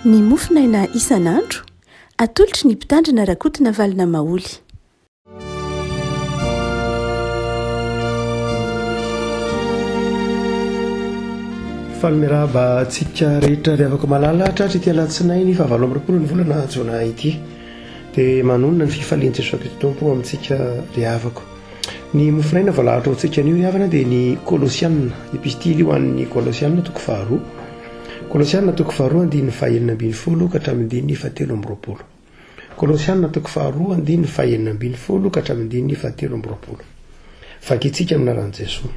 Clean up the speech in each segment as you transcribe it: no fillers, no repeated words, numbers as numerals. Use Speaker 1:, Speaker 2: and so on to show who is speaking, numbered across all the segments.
Speaker 1: Ny mofonaina isan'andro, atolotry ny Mpitandrina Rakotonavalona Maholy.
Speaker 2: Faly miarahaba antsika rehetra ry havako malala tratry ity alatsinainy fahavalo amby 20 ny volana jona ity. Dia manonona ny fifalian'i Jesoa Kristy Tompo amintsika ry havako. Ny mofonaina voalahatra ho antsika anio ry havana dia ny Kolosiana, epistily ho an'ny Kolosiana toko faharoa. Kolosiana toko faharoa andininy fahenina ambin'ny folo ka hatramin'ny andininy fahatelo amby 20. Kolosiana toko faharoa andininy fahenina ambin'ny folo ka hatramin'ny andininy fahatelo amby 20. Vakintsika amin'ny anaran'i Jesoa.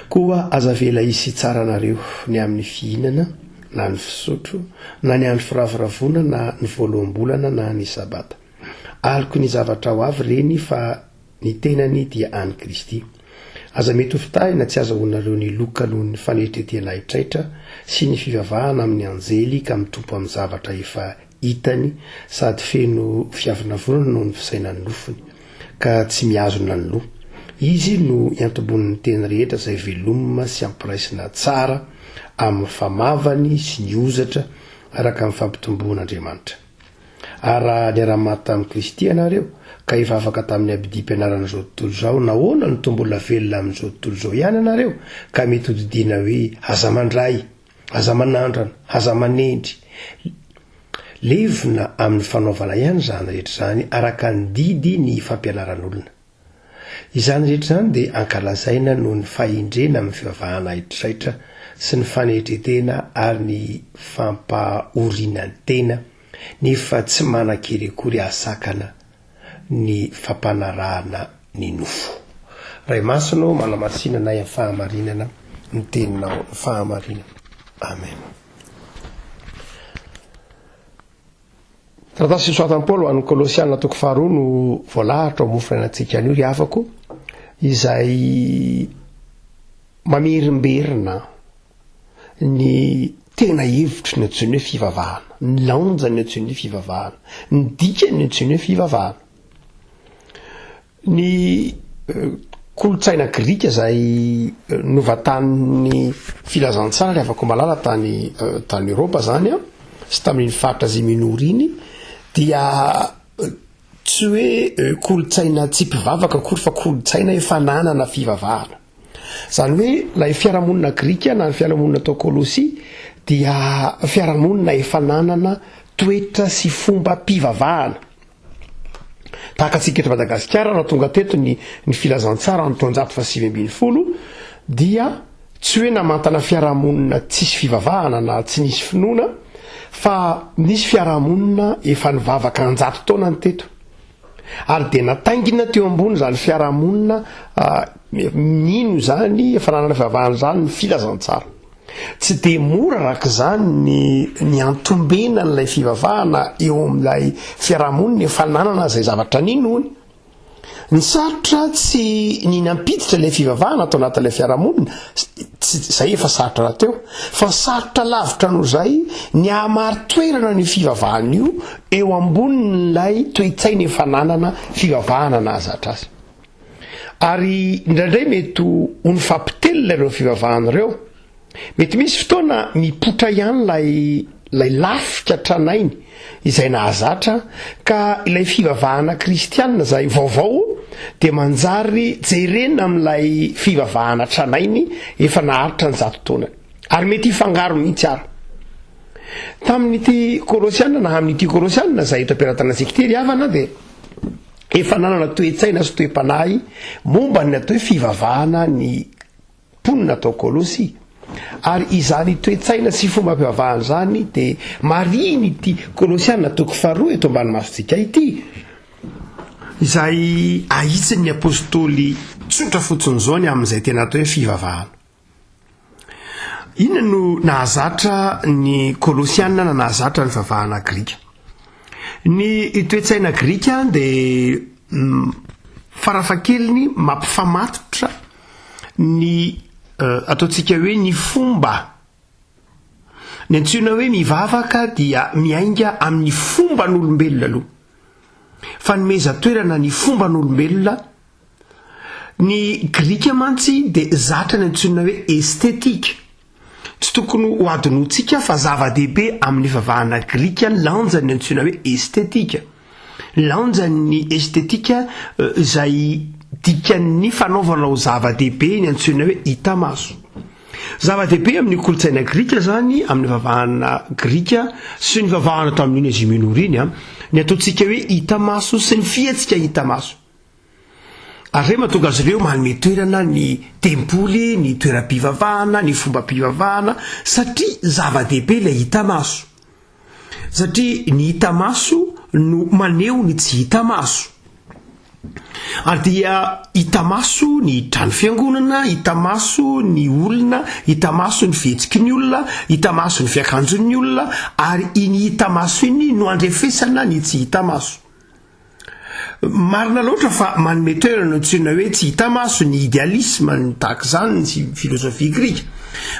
Speaker 2: Koa aza avela hisy hitsara anareo ny amin'ny fihinana na ny fisotro na ny andro firavoravoana na ny voaloham-bolana na ny sabata. Aloky ny zavatra ho avy ireny fa ny tenany dia an'i Kristy. Aza mety ho fitahina tsy azahoanareo ny loka noho ny fanetretena haitraitra sy ny fivavahana amin'ny anjely ka mitompo amin'ny zavatra efa hitany sady feno fiavonavonana noho ny fisainan'ny nofony, ka tsy mihazona ny loha. Izy no iantombon'ny teny rehetra izay velomina sy ampiraisina tsara amin'ny famavany sy ny hozatra araka ny fampitomboan'Andriamanitra. Ary raha niara-maty tamin'i Kristy ianareo, ka efa afaka tamin'ny abidim-pianaran'izao tontolo izao, nahoana no toa mbola velona amin'izao tontolo izao ihany ianareo, ka mety hodidiana hoe, Aza mandray, aza manandrana, aza manendry? Levona amin'ny fanaovana ihany izany rehetra izany, araka ny didy ny fampianaran'olona. Izany rehetra izany dia ankalazaina noho ny fahendrena amin'ny fivavahana haitraitra sy ny fanetren-tena ary ny fampahorinan-tena, nefa tsy manan-kery akory hahasakana ny fampanarahana ny nofo. Ray Masina ô, manamasina anay amin'ny fahamarinana ny teninao ny fahamarinana. Amen. Taratasy nosoratan'i Paoly ho an'ny Kolosiana toko faharoa no voalahatra ho mofo iainantsika anio ry havako, izay mamerimberina ny tena hevitry ny antsoiny hoe fivavahana, ny lanjan'ny antsoiny hoe fivavahana, ny dikan'ny antsoiny hoe fivavahana. Ny kolontsaina grika izay novantanin'ny filazantsara ry havako malala tany tany Eoropa zany an, sy tamin'iny faritra Asia Minora iny dia tsy hoe kolontsaina tsy mpivavaka akory fa kolontsaina efa nanana fivavahana. Izany hoe ilay fiarahamonina grika na ny fiarahamonina tao Kolosia dia fiarahamonina efa nanana toetra sy fombam-pivavahana. Tahaka antsika eto Madagasikara, raha tonga teto ny ny filazantsara ny taonjato faha 19 dia tsy hoe namantana fiarahamonina tsisy fivavahana na tsy nisy finoana fa nisy fiarahamonina efa nivavaka an-jato taonany teto. Ary dia nataingina teo ambony izany fiarahamonina nino izany, efa nanana fivavahana izany ny filazantsara. Tsy dia mora araka izany ny ny antombenan'ilay fivavahana eo amin'ilay fiarahamonina efa nanana izay zavatra ninoany. Ny sarotra tsy ny nampiditra ilay fivavahana tao anatin'ilay fiarahamonina, tsy izay efa sarotra rahateo, fa sarotra lavitra noho izay ny hahamari-toerana an'io fivavahana io eo ambonin'ilay toe-tsaina efa nanana fivavahana nahazatra azy. Ary indraindray mety ho nifampitelina ireo fivavahana ireo. Mety misy fotoana mipoitra ihany ilay ilay lafika tranainy izay nahazatra ka ilay fivavahana kristianina izay vaovao dia manjary jerena amin'ilay fivavahana tranainy efa naharitra an-jato taonany. Ary mety hifangaro mihitsy ara. Tamin'ity Kolosiana na amin'ity Kolosiana izay eto am-pelatanantsika ity ry havana dia Efa nanana toe-tsaina sy toe-panahy momba ny atao hoe fivavahana ny mponina tao Kolosia, ary izany toe-tsaina sy fombam-pivavahana izany dia marihin'ity Kolosiana toko faharoa eto ambany masontsika ity, izay ahitsin'ny apostoly tsotra fotsiny izao ny amin'izay tena atao hoe fivavahana. Inona no nahazatra ny Kolosiana na nahazatra ny fivavahana grika? Ny toe-tsaina grika dia farafahakeliny mampifamatotra ny ataontsika hoe ny fomba. Ny antsoina hoe mivavaka dia miainga amin'ny fomban'olombelona aloha. Fanomezan-toerana ny fomban'olombelona Ny grika mantsy dia zatra ny antsoina hoe estetika. Tsy tokony ho hadinointsika fa zava-dehibe amin'ny fivavahana grika ny lanjan'ny antsoina hoe estetika. Lanjan'ny estetika izay dikan'ny fanaovana ho zava-dehibe ny antsoina hoe hita maso. Zava-dehibe amin'ny kolontsaina grika izany, amin'ny fivavahana grika sy ny fivavahana tamin'iny Asie Mineure iny, ny ataontsika hoe hita maso sy ny fihetsika hita maso. Ary izay mahatonga azy ireo manome toerana ny tempoly, ny toeram-pivavahana, ny fombam-pivavahana, satria zava-dehibe ilay hita maso. Satria ny hita maso no maneho ny tsy hita maso. Ary dia hita maso ny trano fiangonana, hita maso ny olona, hita maso ny fihetsiky ny olona, hita maso ny fiakanjon'ny olona, ary iny hita maso iny no andrefesana ny tsy hita maso. Marina loatra fa manome toerana antsoina hoe tsy hita maso ny idealisma, ny tahaka izany, ny filozofia grika.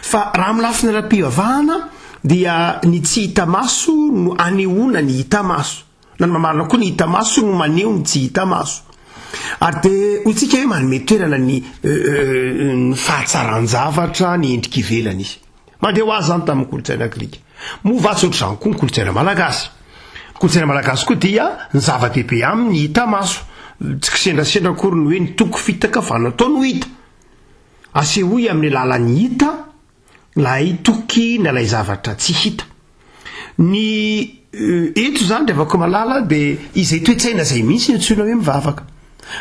Speaker 2: Fa raha amin'ny lafiny ara-pivavahana dia ny tsy hita maso no anehoana ny hita maso. Na ny mamarina koa ny hita maso no maneho ny tsy hita maso. Ary dia hoy tsika hoe manome toerana ny ny fahatsaran-javatra, ny endrika ivelany izy. Mandeha ho azy izany tamin'ny kolontsaina grika. Moa va tsy ohatr'izany koa ny kolontsaina malagasy? Ny kolontsaina malagasy koa dia ny zava-dehibe aminy ny hita maso. Tsy kisendrasendra akory ny hoe ny toko fitaka fa natao no hita. Asehoy amin'ny alalan'ny hita ilay toky na ilay zavatra tsy hita. Ny eto izany ry havako malala dia izay toe-tsaina izay mihitsy no antsoina hoe mivavaka.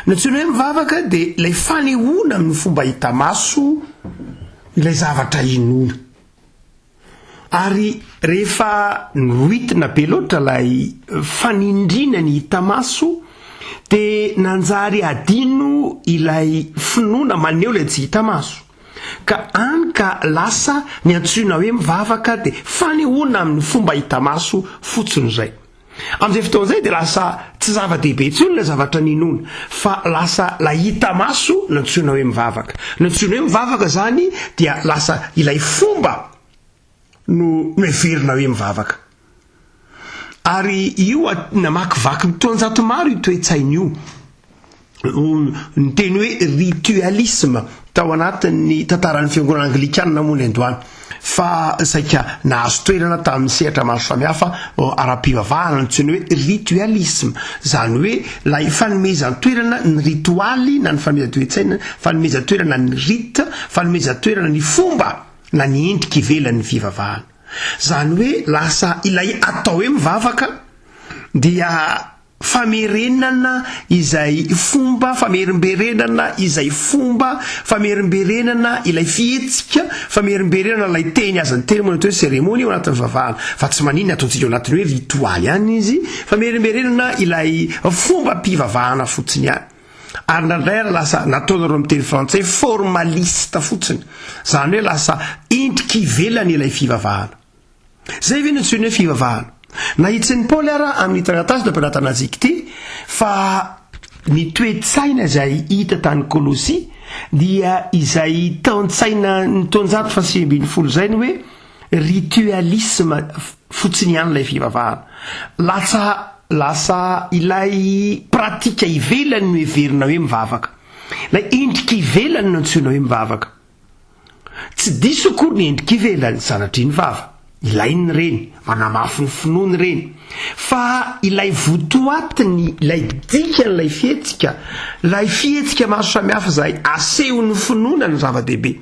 Speaker 2: Ny antsoina hoe mivavaka dia ilay fanehoana amin'ny fomba hita maso ilay zavatra inoana. Ary rehefa norohitina be loatra ilay fanindriana ny hita maso dia nanjary adino ilay finoana maneho ilay tsy hita maso. Ka any ka lasa ny antsoina hoe mivavaka dia fanehoana amin'ny fomba hita maso fotsiny izay. Amin'izay fotoana izay dia lasa tsy zava-dehibe intsony ilay zavatra ninoana fa lasa ilay hita maso no antsoina hoe mivavaka. Ny antsoina hoe mivavaka izany dia lasa ilay fomba no noheverina hoe mivavaka. Ary io namakivaky ny taonjato maro io toe-tsaina io. Ny teny hoe ritualisme tao anatin'ny tantaran'ny fiangonana anglikana moa ny androany fa saika nahazo toerana tamin'ny sehatra maro samihafa ara-pivavahana ny antsoina hoe ritualisme, izany hoe ilay fanomezan-toerana ny ritoaly na ny fanomezan-toe-tsaina, fanomezan-toerana ny rite, fanomezan-toerana ny fomba na ny endrika ivelan'ny fivavahana. Izany hoe lasa ilay atao hoe mivavaka dia famerenana izay fomba, famerimberenana izay fomba, famerimberenana ilay fihetsika, famerimberenana ilay teny, aza ny teny moa ny atao hoe cérémonie ao anatin'ny fivavahana, fa tsy maninona ataontsika ao anatin'ny hoe ritoaly ihany izy, famerimberenana ilay fombam-pivavahana fotsiny ihany. Ary indraindray ary lasa nataonareo amin'ny teny frantsay formaliste fotsiny, izany hoe lasa endrika ivelany ilay fivavahana. Izay ve no antsoina hoe fivavahana? Nahitsin'i Paoly ara amin'ny taratasy nampianatana azy ity fa ny toe-tsaina izay hita tany Kolosia dia izay taon-tsaina ny taonjato faha 19 izay ny hoe ritualisme fotsiny ihany ilay fivavahana. Lasa lasa ilay pratika ivelany no heverina hoe mivavaka. Ilay endrika ivelany no antsoina hoe mivavaka. Tsy diso akory ny endrika ivelany, sanatria ny vava. Ilainy ireny, manamafy ny finoany ireny. Fa ilay votoatiny, ilay dikan'ilay fihetsika, ilay fihetsika maro samihafa izay asehon'ny finoana no zava-dehibe.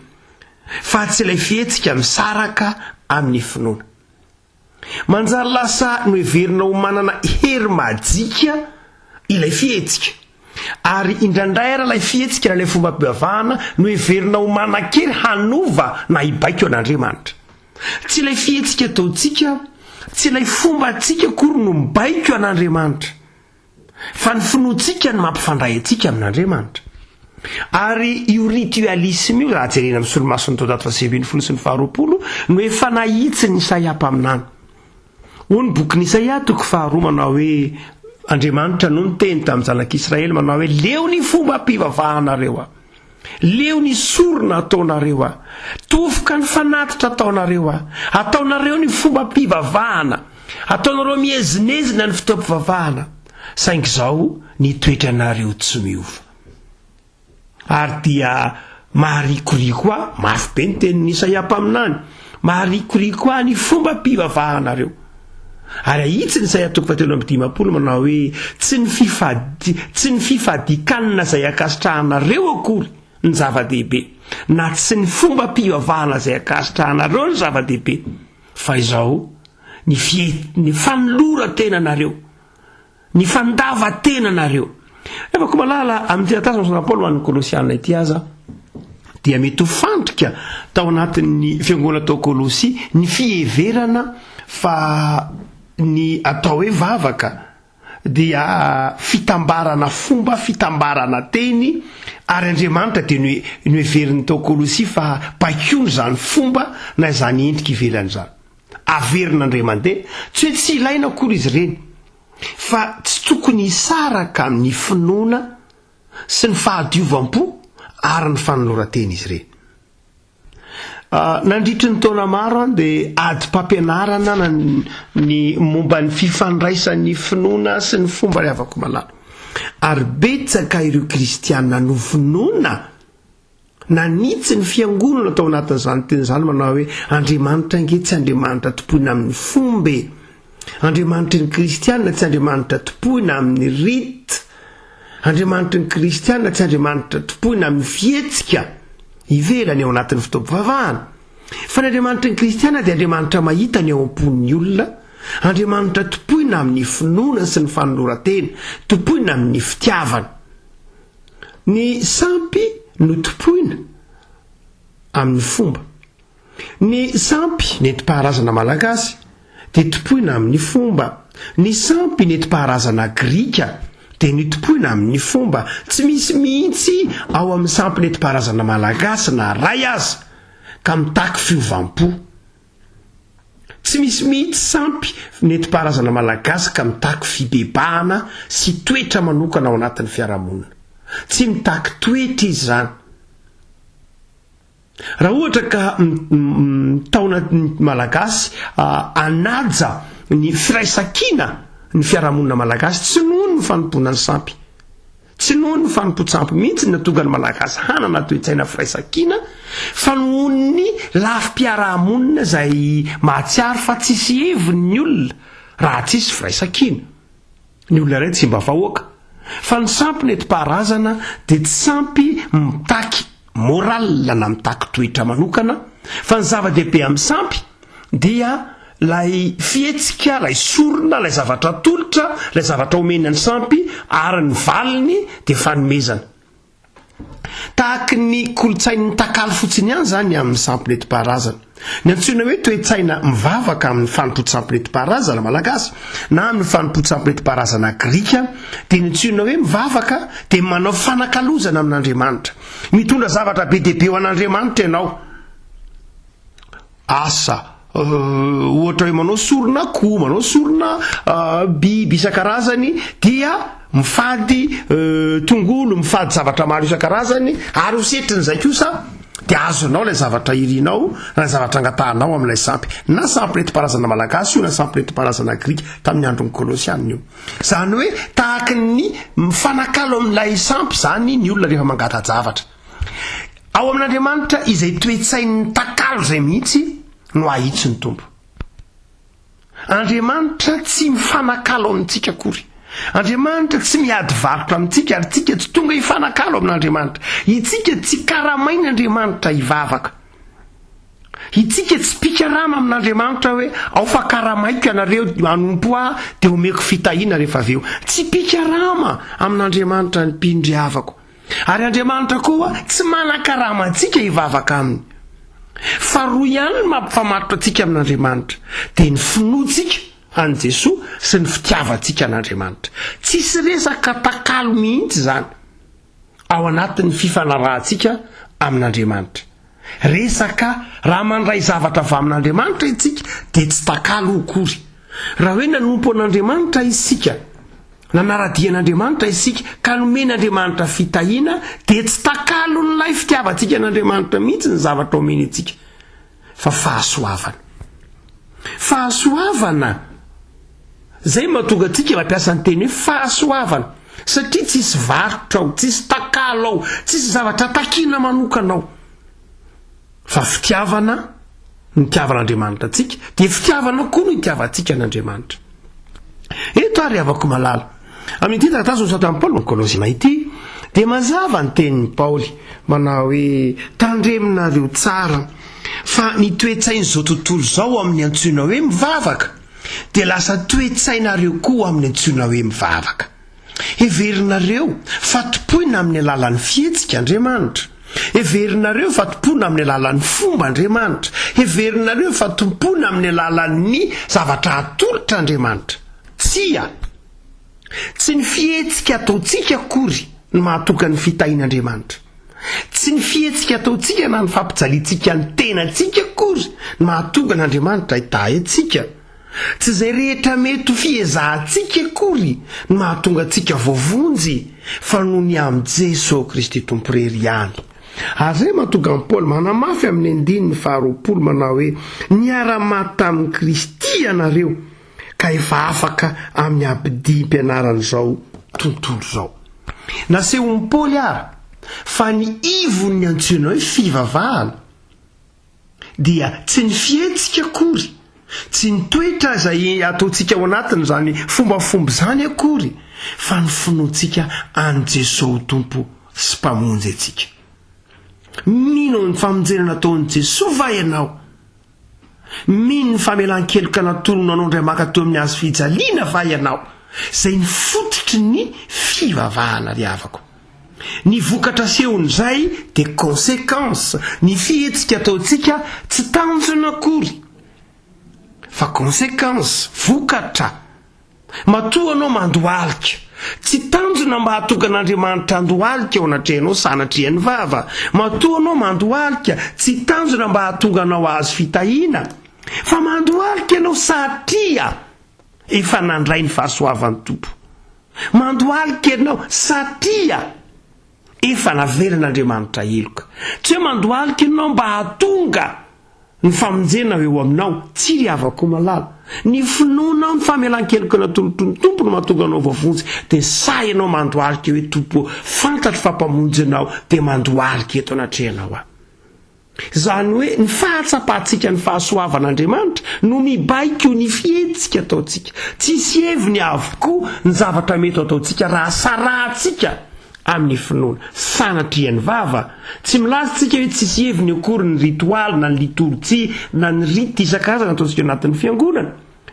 Speaker 2: Fa tsy ilay fihetsika misaraka amin'ny finoana. Manjary lasa noheverina ho manana hery majika ilay fihetsika. Ary indraindray ary ilay fihetsika na ilay fombam-pivavahana no heverina ho manan-kery hanova na hibaiko an'Andriamanitra. Tsy ilay fihetsika ataontsika, tsy ilay fombantsika akory no mibaiko an'Andriamanitra. Fa ny finoantsika no mampifandray antsika amin'Andriamanitra. Ary io ritualisme io, raha jerena amin'ny solomason'ny taonjato faha-19 sy ny faha-20, no efa nahitsin'i Isaia mpaminany. Hoy ny bokin'i Isaia, toko faharoa, manao hoe, Andriamanitra no niteny tamin'ny zanak'Israely manao hoe, Leo ny fombam-pivavahanareo aho. Leo ny sorona ataonareo aho. Tofoka ny fanatitra ataonareo aho. Ataonareo ny fombam-pivavahana. Ataonareo miezinezina ny fotoam-pivavahana, saingy izao ny toetranareo tsy miova. Ary dia maharikoriko ahy, mafy be ny tenin'i Isaia mpaminany. Maharikoriko ahy ny fombam-pivavahanareo. Ary ahitsiny Isaia toko fahatelo amby dimampolo manao hoe, Tsy ny fifadi, tsy ny fifadikanina izay ankasitrahanareo akory ny zava-dehibe, na tsy ny fombam-pivavahana izay ankasitrahanareo ny zava-dehibe, fa izao, ny fie, ny fanoloran-tenanareo, ny fandavan-tenanareo. Havako malala, amin'ity taratasy nosoratan'i Paoly ho an'ny Kolosiana ity aza, dia mety ho fandrika tao anatin'ny fiangonana tao Kolosia ny fiheverana fa ny atao hoe vavaka dia fitambarana fomba, fitambarana teny, ary Andriamanitra dia noheverin'ny tao Kolosia fa baikoiny izany fomba na izany endrika ivelany izany. Averina indray mandeha, tsy hoe tsy ilaina akory izy ireny, fa tsy tokony hisaraka amin'ny finoana sy ny fahadiovam-po ary ny fanoloran-tena izy ireny. Nandritry ny taona maro dia adim-pampianarana ny momba ny fifandraisan'ny finoana sy ny fomba ry havako malala. Ary betsaka ireo kristiana novonoina Nanitsy ny fiangonana tao anatin'izany teny izany manao hoe, Andriamanitra ange tsy Andriamanitra tompoina amin'ny fomba e! Andriamanitry ny kristiana tsy Andriamanitra tompoina amin'ny rite. Andriamanitry ny kristiana tsy Andriamanitra tompoina amin'ny fihetsika ivelany ao anatin'ny fotoam-pivavahana. Fa ny Andriamanitry ny kristiana dia Andriamanitra mahita ny ao am-pon'ny olona, Andriamanitra tompoina amin'ny finoana sy ny fanoloran-tena, tompoina amin'ny fitiavana. Ny sampy no tompoina amin'ny fomba. Ny sampy nentim-paharazana malagasy dia tompoina amin'ny fomba. Ny sampy nentim-paharazana grika dia notompoina amin'ny fomba. Tsy misy mihitsy ao amin'ny sampy nentim-paharazana malagasy na ray aza ka mitaky fiovam-po. Tsy misy mihitsy sampy nentim-paharazana malagasy ka mitaky fibebahana sy toetra manokana ao anatin'ny fiarahamonina. Tsy mitaky toetra izy izany. Raha ohatra ka mitaona ny Malagasy hanaja ny firaisankina ny fiarahamonina malagasy, tsy noho ny fanompoana ny sampy. Tsy noho ny fanompoan-tsampy mihitsy no nahatonga ny Malagasy hanana toe-tsaina firaisankina fa noho ny lafim-piarahamonina izay mahatsiaro fa tsisy heviny ny olona raha tsisy firaisankina. Ny olona iray tsy mba vahoaka. Fa ny sampy nentim-paharazana dia tsy sampy mitaky morale na mitaky toetra manokana fa ny zava-dehibe amin'ny sampy dia ilay fihetsika, ilay sorona, ilay zavatra atolotra, ilay zavatra omena ny sampy ary ny valiny dia fanomezana. Tahaky ny kolontsain'ny takalo fotsiny ihany izany amin'ny sampy nentim-paharazana. Ny antsoina hoe toe-tsaina mivavaka amin'ny fanompoan-tsampy nentim-paharazana malagasy na amin'ny fanompoan-tsampy nentim-paharazana grika dia ny antsoina hoe mivavaka dia manao fanakalozana amin'Andriamanitra. Mitondra zavatra be dia be ho an'Andriamanitra ianao. Asa, ohatra hoe manao sorona akoho, manao sorona biby isan-karazany, dia mifady tongolo, mifady zavatra maro isan-karazany, ary ho setrin'izay kosa dia azonao ilay zavatra irinao na ilay zavatra angatahanao amin'ilay sampy. Na sampy nentim-paharazana malagasy io na sampy nentim-paharazana grika tamin'ny andron'ny Kolosiana io. Izany hoe tahaky ny mifanakalo amin'ilay sampy izany ny olona rehefa mangata-javatra. Ao amin'Andriamanitra izay toe-tsain'ny takalo izay mihitsy no ahitsy ny Tompo. Andriamanitra tsy mifanakalo amintsika akory. Andriamanitra tsy miady varotra amintsika ary tsika tsy tonga hifanakalo amin'Andriamanitra. Itsika tsy karamain'Andriamanitra hivavaka. Itsika tsy mpikarama amin'Andriamanitra hoe ao fa karamaiko ianareo hanompo ahy dia omeko fitahiana rehefa avy eo. Tsy mpikarama amin'Andriamanitra ny mpino ry havako. Ary Andriamanitra koa tsy manan-karama antsika hivavaka aminy. Fa roa ihany ny mampifamatotra antsika amin'Andriamanitra, dia ny finoantsika an'i Jesoa sy ny fitiavantsika an'Andriamanitra. Tsisy resaka takalo mihitsy izany ao anatin'ny fifanarahantsika amin'Andriamanitra. Resaka raha mandray zavatra avy amin'Andriamanitra isika dia tsy takalo akory. Raha hoe nanompo an'Andriamanitra isika, nanara-dia an'Andriamanitra isika ka nomen'Andriamanitra fitahiana dia tsy takalon'ilay fitiavantsika an'Andriamanitra mihitsy ny zavatra omeny antsika fa fahasoavana. Fahasoavana! Izay no mahatonga antsika mampiasa ny teny hoe fahasoavana satria tsisy varotra ao, tsisy takalo ao, tsisy zavatra takiana manokana ao fa fitiavana. Nitiavan'Andriamanitra antsika, dia fitiavana koa no itiavantsika an'Andriamanitra. Eto ary havako malala, amin'ity taratasy nosoratan'i Paoly ho an'ny Kolosiana ity, dia mazava ny tenin'i Paoly manao hoe, Tandremonareo tsara fa ny toe-tsain'izao tontolo izao amin'ny antsoina hoe mivavaka, dia lasa toe-tsainareo koa amin'ny antsoina hoe mivavaka. Heverinareo fa tompoina amin'ny alalan'ny fihetsika Andriamanitra? Heverinareo fa tompoina amin'ny alalan'ny fomba Andriamanitra? Heverinareo fa tompoina amin'ny alalan'ny zavatra atolotra Andriamanitra? Tsia! Tsy ny fihetsika ataontsika akory no mahatonga ny fitahian'Andriamanitra. Tsy ny fihetsika ataontsika na ny fampijaliantsika ny tenantsika akory no mahatonga an'Andriamanitra hitahy antsika. Tsy izay rehetra mety ho fiezahantsika akory no mahatonga antsika voavonjy fa noho ny amin'i Jesoa Kristy Tompo irery ihany. Ary izay mahatonga an'i Paoly manamafy amin'ny andininy faharoapolo manao hoe, Niara-maty tamin'i Kristy ianareo, ka efa afaka amin'ny abidim-pianaran'izao tontolo izao. Nasehon'i Paoly àry fa ny ivon'ny antsoina hoe fivavahana, dia tsy ny fihetsika akory, tsy ny toetra izay ataontsika ao anatin'izany fombafomba izany akory, fa ny finoantsika an'i Jesoa ho Tompo sy Mpamonjy antsika. Mino ny famonjena nataon'i Jesoa va ianao? Mino ny famelan-keloka natolony anao indray maka teo amin'ny hazo fijaliana va ianao? Izay ny fototry ny fivavahana ry havako. Ny vokatra asehon'izay dia conséquence, ny fihetsika ataontsika tsy tanjona akory fa conséquence, vokatra. Matoa anao mandohalika, tsy tanjona mba hahatonga an'Andriamanitra handohalika eo anatrehanao sanatrian'ny vava. Matoa anao mandohalika, tsy tanjona mba hahatonga anao hahazo fitahiana, fa mandohalika ianao satria efa nandray ny fahasoavan'ny Tompo. Mandohalika ianao satria efa navelan'Andriamanitra heloka. Tsy hoe mandohalika ianao mba hahatonga ny famonjena ho eo aminao. Tsia ry havako malala. Ny finoanao ny famelan-keloka natolotry ny Tompo no mahatonga anao voavonjy. Dia sahy ianao mandohalika hoe Tompo ô, fantatro fa Mpamonjy Ianao, dia mandohalika eto anatrehanao aho. Izany hoe ny fahatsapantsika ny fahasoavan'Andriamanitra no mibaiko ny fihetsika ataontsika. Tsisy heviny avokoa ny zavatra mety ho ataontsika raha sarahantsika amin'ny finoana. Sanatrian'ny vava. Tsy milaza isika hoe tsisy heviny akory ny ritoaly na ny litorjia na ny rite isan-karazany ataontsika ao anatin'ny fiangonana.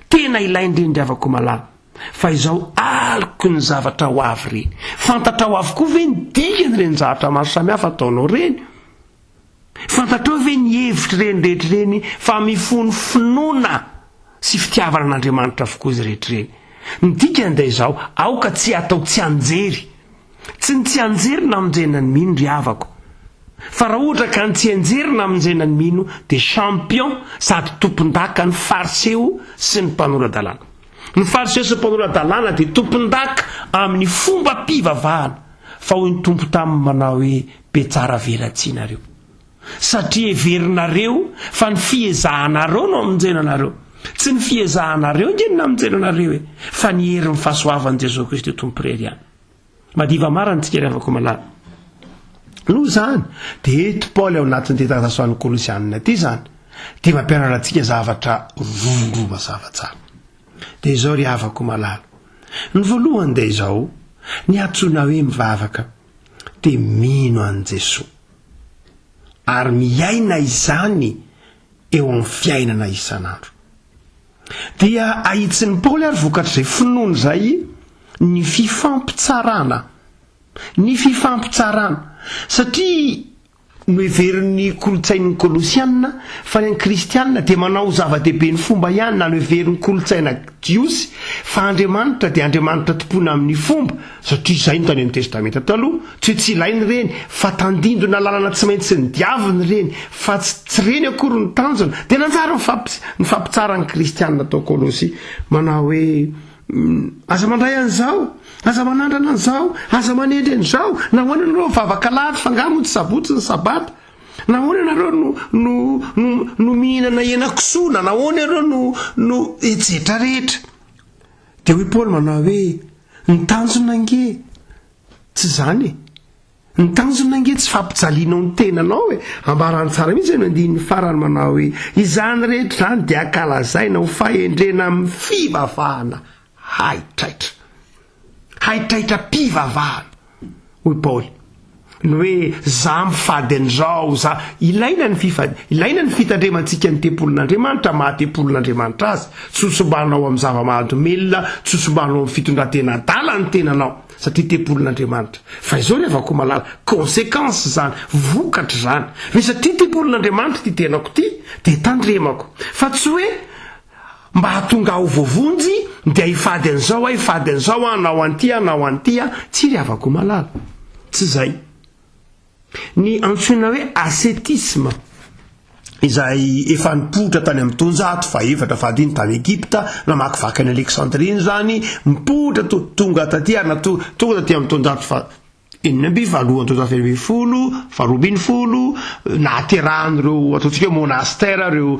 Speaker 2: Tena ilaina ireny ry havako malala. Fa izao aloky ny zavatra ho avy ireny. Fantatrao avokoa ve ny dikan'ireny zavatra maro samihafa ataonao ireny? Fantatrao ve ny hevitr'ireny rehetra ireny fa mifono finoana sy fitiavana an'Andriamanitra avokoa izy rehetra ireny? Ny dikany dia izao, aoka tsy hatao tsianjery. Tsy ny tsianjery namonjena ny mino ry havako. Fa raha ohatra ka ny tsianjery namonjena ny mino dia champion sady tompondaka ny fariseo sy ny mpanora-dalàna. Ny fariseo sy ny mpanora-dalàna dia tompondaka amin'ny fombam-pivavahana. Fa hoy ny Tompo taminy manao hoe, Betsara velatsihy nareo, satria heverinareo fa ny fiezahanareo no hamonjena anareo. Tsy ny fiezahanareo ange no namonjena anareo e, fa ny herin'ny fahasoavan'i Jesoa Kristy Tompo irery ihany. Madiva marina tsika ry havako malala. Noho izany, dia eto Paoly ao anatin'ity taratasy ho an'ny Kolosianina ity izany, dia mampianatra antsika zavatra roa mazava tsara. Dia izao ry havako malala, ny voalohany dia izao, ny antsoina hoe mivavaka dia mino an'i Jesoa ary miaina izany eo amin'ny fiainana isan'andro. Dia ahitsin'i Paoly ary vokatr'izay finoana izay ny fifampitsarana. Ny fifampitsarana. Satria Noheverin'ny kolontsain'ny Kolosiana fa ny Kristiana dia manao ho zava-dehibe ny fomba ihany, na noheverin'ny kolontsaina Jiosy fa Andriamanitra dia Andriamanitra tompoina amin'ny fomba, satria izay no tany amin'ny Testamenta Taloha. Tsy hoe tsy ilaina ireny, fa tandindona lalana tsy maintsy nodiavina ireny, fa tsy tsy ireny akory no tanjona. Dia nanjary nifampitsara ny Kristiana tao Kolosia, manao hoe, Aza mandray an'izao, aza manandrana an'izao, aza manendry an'izao. Nahoana ianareo mivavaka alahady fa angaha moa tsy sabotsy ny sabata? Nahoana ianareo no no no no mihinana hena kisoa na nahoana ianareo no no etsetra rehetra? Dia hoy Paoly manao hoe ny tanjona ange tsy izany e. Ny tanjona ange tsy fampijalianao ny tenanao e! Ambarany tsara mihitsy ny andininy farany manao hoe, Izany rehetra izany dia ankalazaina ho fahendrena amin'ny fivavahana haitraitra. Haitraitram-pivavahana, hoy Paoly. Ny hoe za mifady an'izao, za. Ilaina ny fifa, ilaina ny fitandremantsika ny tempolin'Andriamanitra, maha tempolin'Andriamanitra azy. Tsy ho simbanao amin'ny zava-mahadomelina, tsy ho simbanao amin'ny fitondran-tena adala ny tenanao. Satria tempolin'Andriamanitra. Fa izao ry havako malala, consequence izany, vokatra izany. Hoe satria tempolin'Andriamanitra ity tenako ity, dia tandremako. Fa tsy hoe mba hahatonga ahy ho voavonjy, dia hifady an'izao aho, hifady an'izao aho, hanao an'ity aho, hanao an'ity aho. Tsia ry havako malala. Tsy izay. Ny antsoina hoe ascetisme, izay efa nipoitra tany amin'ny taonjato fahefatra fahadimy tany Egypta, namakivaky an'i Alexandrie izany, nipoitra to, tonga taty ary nato, tonga taty amin'ny taonjato faha enina amby faharoa taonjato fahenina ambin'ny folo, faharoa ambin'ny folo, nahaterahan'ireo ataontsika hoe monastère, ireo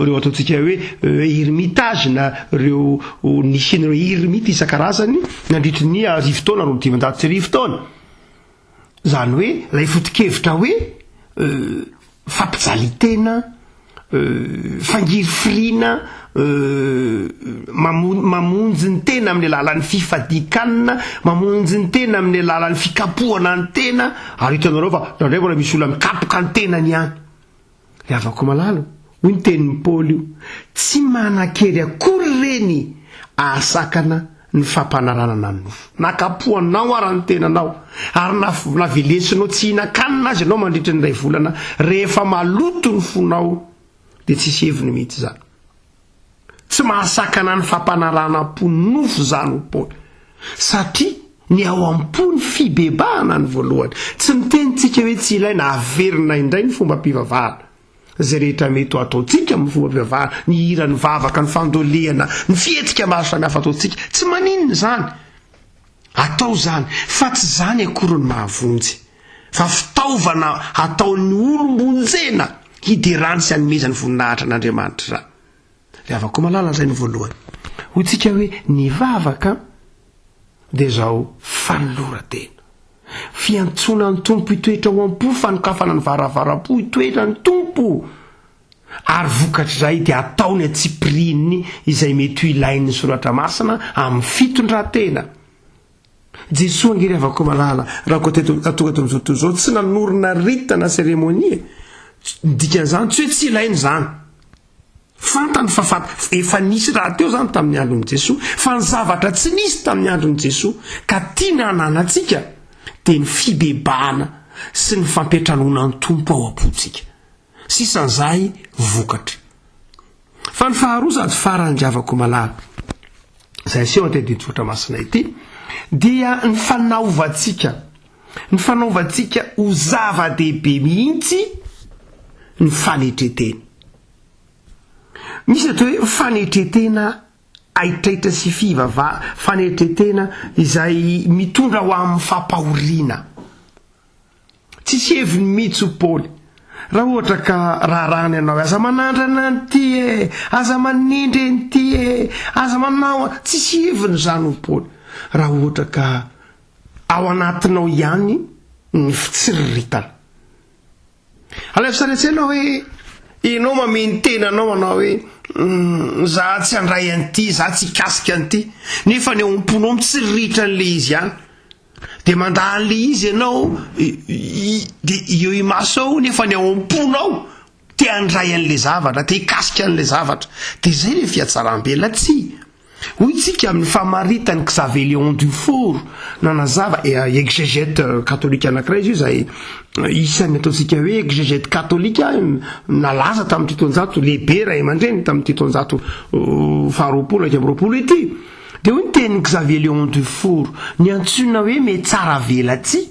Speaker 2: ireo ataontsika hoe ermitage na ireo nisian'ireo ermite isan-karazany nandritry ny arivo taona, 1502 taona. Izany hoe ilay foto-kevitra hoe fampijalian-tena, fangirifiriana, mamonjy ny tena amin'ny alalan'ny fifadian-kanina, mamonjy ny tena amin'ny alalan'ny fikapohana ny tena, ary hitanareo fa indraindray mbola misy olona mikapoka ny tenany ihany. Ry havako malala, hoy ny tenin'i Paoly io, tsy manan-kery akory ireny ahasakana ny fampanaranana ny nofo. Na kapohanao ara ny tenanao, ary na na velesinao tsy hihinan-kanina aza ianao mandritra ny iray volana, rehefa maloto ny fonao, dia tsisy heviny mihitsy izany. Tsy mahasakana ny fampanaranam-po nofo izany hoy Paoly. Satria ny ao am-po ny fibebahana ny voalohany. Tsy miteny tsika hoe tsy ilaina averina indray ny fombam-pivavahana. Izay rehetra mety ho ataontsika amin'ny fombam-pivavahana, ny hira, ny vavaka, ny fandolehana, ny fihetsika maro samihafa ataontsika, tsy maninona izany. Atao izany, fa tsy izany akory no mahavonjy. Fa fitaovana ataon'ny olom-bonjena hiderany sy hanomezany voninahitra an'Andriamanitra izany. Ry havako malala, izay no voalohany. Hoy tsika hoe ny vavaka dia izao fanoloran-tena. Fiantsoana ny Tompo hitoetra ao am-po, fanokafana ny varavaram-po hitoetra ny Tompo. Ary vokatr'izay dia ataony antsipiriany izay mety ho ilain'ny Soratra Masina amin'ny fitondran-tena. Jesoa ange ry havako malala, raha koa teto tonga teto amin'izao tontolo izao, tsy nanorina rite na cérémonie e. Ny dikan'izany tsy hoe tsy ilaina izany. Fantany fa fa efa nisy rahateo izany tamin'ny andron'i Jesoa, fa ny zavatra tsy nisy tamin'ny andron'i Jesoa ka tiana hananantsika dia ny fibebahana sy ny fampiantranoana ny Tompo ao am-pontsika. Sisan'izay vokatra. Fa ny faharoa sady farany ry havako malala, izay aseho aty Andinintsoratra Masina ity, dia ny fanaovantsika, ny fanaovantsika ho zava-dehibe mihitsy ny fanetren-tena. Misy atao hoe fanetren-tena haitraitra sy fivavaha, fanetren-tena izay mitondra ho amin'ny fampahoriana. Tsisy heviny mitsy o Paoly. Raha ohatra ka raharahana ianao hoe aza manandrana an'ity e, aza manendry an'ity e, aza manao an, tsisy heviny izany o Paoly. Raha ohatra ka ao anatinao ihany ny fitsiriritana. Alaivo sary an-tsaina hoe ianao mamehy ny tenanao manao hoe za tsy handray an'ity, za tsy hikasika an'ity, nefa ny ao am-ponao mitsiriritra an'ilay izy ihany. Dia mandà an'ilay izy ianao dia eo imaso ao nefa ny ao am-ponao te handray an'ilay zavatra, te hikasika an'ilay zavatra. Dia izay ilay fihatsaram-belatsihy. Hoy tsika amin'ny famaritan'i Xavier Léon Dufour nanazava, exégète katolika anankiray izy io izay isan'ny ataontsika hoe exégète katolika nalaza tamin'ity taonjato lehibe ray aman-dreny tamin'ity taonjato faharoapolo 21 ity. Dia hoy ny tenin'i Xavier Léon Dufour, ny antsoina hoe metsara-velatsihy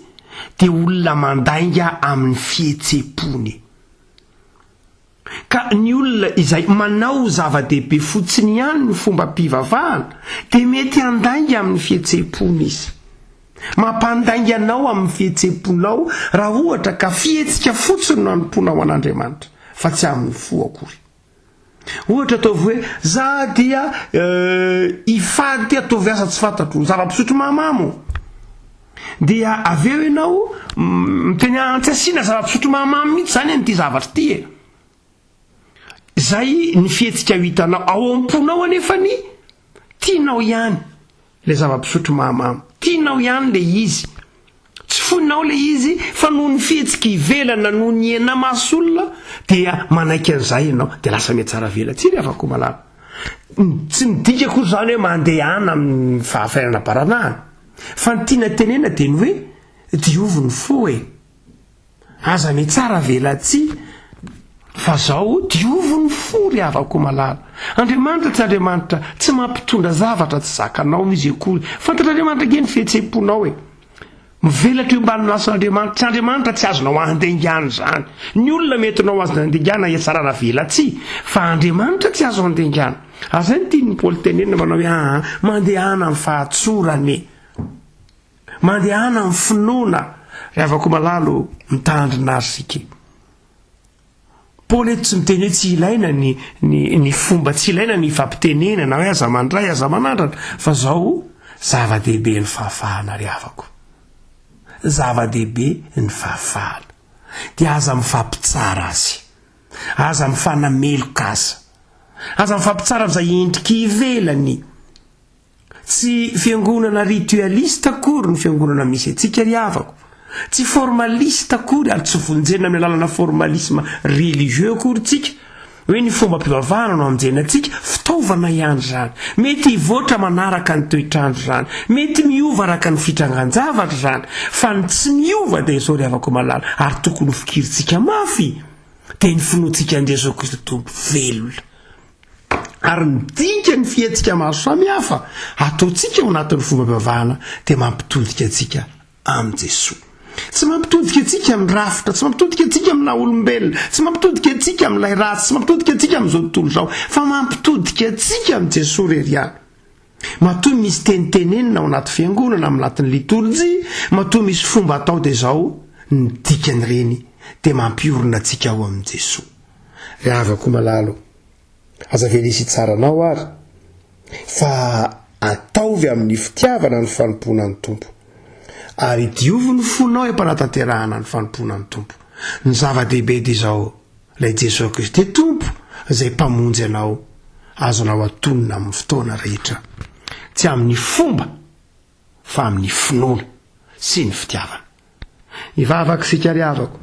Speaker 2: dia olona mandainga amin'ny fihetseham-pony. Ka ny olona izay manao ho zava-dehibe fotsiny ihany ny fombam-pivavahana dia mety handainga amin'ny fihetseham-pony izy. Mampandainga anao amin'ny fihetseham-ponao raha ohatra ka fihetsika fotsiny no anompoanao an'Andriamanitra fa tsy amin'ny fo akory. Ohatra ataovy hoe za dia hifady ty ataovy asa tsy fantatro, zava-pisotro mahamamo. Dia avy eo ianao miteny ah, tsy asiana zava-pisotro mahamamo mihitsy izany an'ity zavatra ity e. Izay ny fihetsika ho hitanao. Ao am-ponao anefany tianao ihany ilay zava-pisotro mahamamo. Tianao ihany ilay izy. Tsy foinao ilay izy fa noho ny fihetsika ivelany na noho ny hena-maso olona dia manaiky an'izay ianao. Dia lasa mihatsara velatsihy ry havako malala. Tsy midika akory izany hoe mandehana amin'ny fahafairana baranahana. Fa ny tiana tenena dia ny hoe diovy ny fo e. Aza mitsara velatsihy fa zao diovy ny fo ry havako malala. Andriamanitra tsy Andriamanitra tsy mampitondra zavatra tsy zakanao izy akory. Fantatr'Andriamanitra ange ny fihetsem-ponao e. Mivelatra eo ambany mason'Andriamanitra. Tsy Andriamanitra tsy azonao andengana izany. Ny olona mety nao azony andengana hiatsarana velatsihy fa Andriamanitra tsy azo andengana. Ary zay no tian'i Paoly tenenina manao hoe aa mandehana amin'ny fahatsorana e. Mandehana amin'ny finoana ry havako malala ô, mitandrina ary isika e. Paoly eto tsy miteny hoe tsy ilaina ny, ny, ny fomba, tsy ilaina ny fampitenenana hoe aza mandray, aza manandrana, fa zao zava-dehibe ny fahafahana ry havako. Zava-dehibe ny fahafahana. Dia aza mifampitsara azy. Aza mifanameloka aza. Aza mifampitsara amin'izay endrika ivelany. Tsy fiangonana ritualiste akory ny fiangonana misy antsika ry havako. Tsy formaliste akory ary tsy vonjena amin'ny alalana formalisme religieux akory tsika. Hoe ny fombam-pivavahana no amonjena antsika, fitaovana ihany izany. Mety hivoatra manaraka ny toetr'andro izany. Mety miova araka ny fitrangan-javatra izany. Fa ny tsy miova dia izao ry havako malala, ary tokony ho fikirintsika mafy, dia ny finoantsika an'i Jesoa Kristy Tompo velona. Ary ny dikan'ny fihetsika maro samihafa ataontsika ao anatin'ny fombam-pivavahana dia mampitodika antsika amin'i Jesoa. Tsy mampitodika antsika amin'ny rafitra, tsy mampitodika antsika amin'ny naha olombelona, tsy mampitodika antsika amin'ilay ratsy, tsy mampitodika antsika amin'izao tontolo izao, fa mampitodika antsika amin'i Jesoa irery ihany. Matoa misy teny tenenina ao anaty fiangonana, amin'ny anatin'ny litorjia, matoa misy fomba atao dia izao ny dikan'ireny dia mampiorina antsika ao amin'i Jesoa. Ry havako malala ô, aza avela hisy hitsara anao ary, fa ataovy amin'ny fitiavana ny fanompoana ny Tompo, ary diovy ny fonao am-panatanterahana ny fanompoana ny Tompo. Ny zava-dehibe dia izao, ilay Jesoa Kristy Tompo izay Mpamonjy anao, azonao atonina amin'ny fotoana rehetra, tsy amin'ny fomba fa amin'ny finoana sy ny fitiavana. Hivavaka isika ry havako.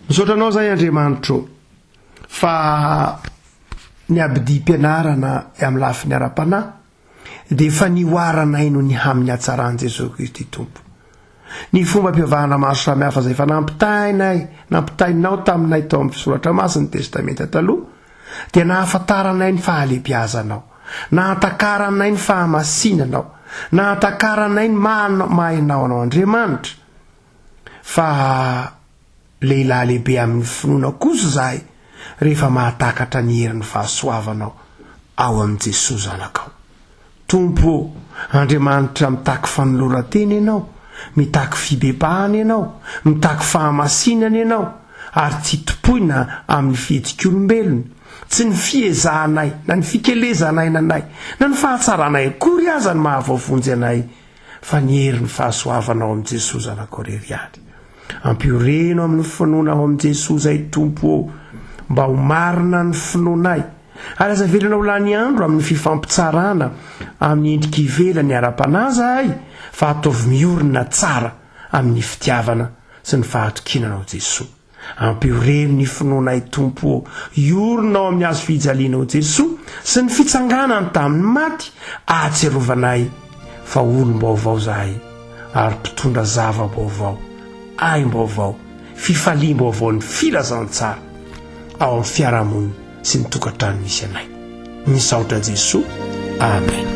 Speaker 2: Misaotra anao zahay Andriamanitro fa ny abidim-pianarana amin'ny lafiny ara-panahy dia efa nihoaranay noho ny amin'ny hatsaran'i Jesoa Kristy Tompo. Ny fombam-pivavahana maro samihafa izay efa nampitainay, nampitainao taminay tao amin'ny Soratra Masin'ny Testamenta Taloha dia nahafantaranay ny fahalehibiazanao, nahatakaranay ny fahamasinanao, nahatakaranay ny maha maha Ianao anao Andriamanitra. Fa lehilahy lehibe amin'ny finoana kosa izahay rehefa mahatakatra ny herin'ny fahasoavanao ao amin'i Jesoa Zanakao. Tompo ô, Andriamanitra mitaky fanoloran-tena Ianao, mitaky fibebahana Ianao, mitaky fahamasinana Ianao, ary tsy tompoina amin'ny fihetsik'olombelona, tsy ny fiezahanay, na ny fikelezan'ainanay, na ny fahatsaranay akory aza no mahavoavonjy anay, fa ny herin'ny fahasoavana ao amin'i Jesoa Zanakao irery ihany. Ampioreno amin'ny finoana ao amin'i Jesoa izay Tompo ô, mba ho marina ny finoanay, ary aza avelana ho lany andro amin'ny fifampitsarana amin'ny endrika ivelany ara-panahy izahay, fa ataovy miorina tsara amin'ny fitiavana sy ny fahatokiana Anao Jesoa. Ampioreno ny finoanay Tompo ô, hiorina ao amin'ny hazo fijalianao Jesoa sy ny fitsanganany tamin'ny maty, ahatsiarovanay fa olom-baovao izahay ary mpitondra zava-baovao, aim-baovao, fifaliam-baovaon'ny filazantsara ao amin'ny fiarahamonina sy ny tokantrano misy anay. Misaotra Jesoa. Amen.